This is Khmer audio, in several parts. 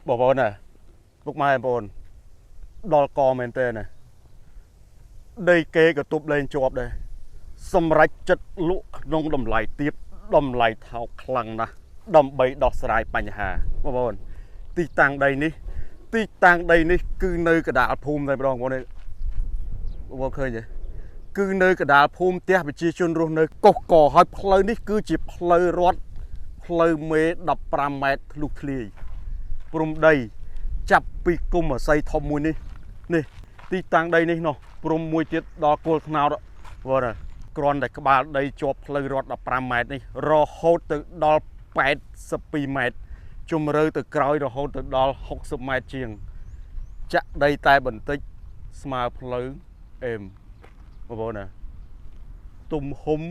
បងប្អូនណា ពុកម៉ែបងប្អូន ដល់កមែនទេណា ដីគេក៏ទប់លែងជាប់ដែរ សម្រាប់ចិត្តលក់ក្នុងតម្លៃទាប តម្លៃថោកខ្លាំងណាស់ ដើម្បីដោះស្រាយបញ្ហា។ បងប្អូន ទីតាំងដីនេះ ទីតាំងដីនេះគឺនៅកណ្ដាលភូមិតែម្ដងបងប្អូន បងប្អូនឃើញទេ? គឺនៅកណ្ដាលភូមិ ផ្ទះប្រជាជនរស់នៅកុសក ហើយផ្លូវនេះគឺជាផ្លូវរត់ ផ្លូវមេ15ម៉ែត្រធ្លុះធ្លាយ ព្រំដីចាប់ពីគុំអស័យធំមួយនេះ នេះទីតាំងដីនេះនោះ ព្រំមួយទៀតដល់គល់ថ្នោត វត្តគ្រាន់តែក្បាលដីជាប់ផ្លូវរត់15ម៉ែត្រនេះ រហូតទៅដល់82ម៉ែត្រ ជំរឿទៅក្រោយរហូតទៅដល់60ម៉ែត្រជាង ចាក់ដីតែបន្តិចស្មើផ្លូវអេម បងប្អូនណា ទំហំ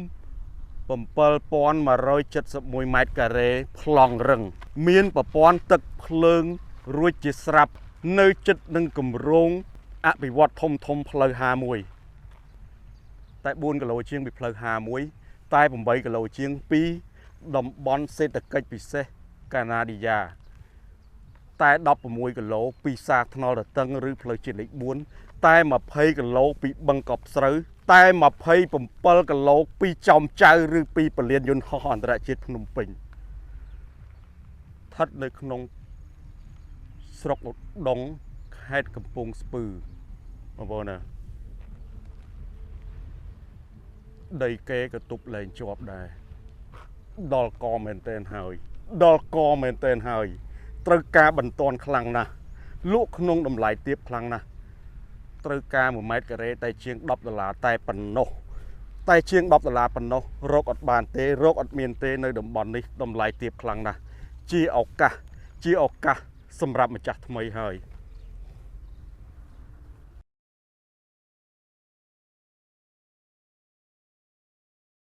7171ម៉ែត្រការ៉េ ប្លង់រឹង មានប្រព័ន្ធទឹកភ្លើងរួចជាស្រាប់ នៅចិត្តនឹងគម្រោងអភិវឌ្ឍធំធំផ្លូវ51 តែ4គីឡូជាងពីផ្លូវ51 តែ8គីឡូជាងពីតំបន់សេដ្ឋកិច្ចពិសេសកាណាឌីយ៉ា តែ16គីឡូពីសាថ្នល់រតឹងឬផ្លូវជាតិលេខ4 តែ20គីឡូពីបឹងកប់ស្រូវ តែ27គីឡូពីចំចៅឬពីពលានយន្តហោះអន្តរជាតិភ្នំពេញ ស្ថិតនៅក្នុងស្រុកឧដុង្គ ខេត្តកំពង់ស្ពឺ បងប្អូនណា ដីគេក៏ទប់លែងជាប់ដែរ ដល់កមែនតែនហើយ ដល់កមែនតែនហើយ ត្រូវការបន្ទាន់ខ្លាំងណាស់ លក់ក្នុងតម្លៃទាបខ្លាំងណាស់ ត្រូវការ1ម៉ែត្រការ៉េតែជាង10ដុល្លារតែប៉ុណ្ណោះ តែជាង10ដុល្លារប៉ុណ្ណោះ រកអត់បានទេ រកអត់មានទេនៅតំបន់នេះ តម្លៃទាបខ្លាំងណាស់ ជាឱកាស ជាឱកាសសម្រាប់ម្ចាស់ថ្មីហើយ។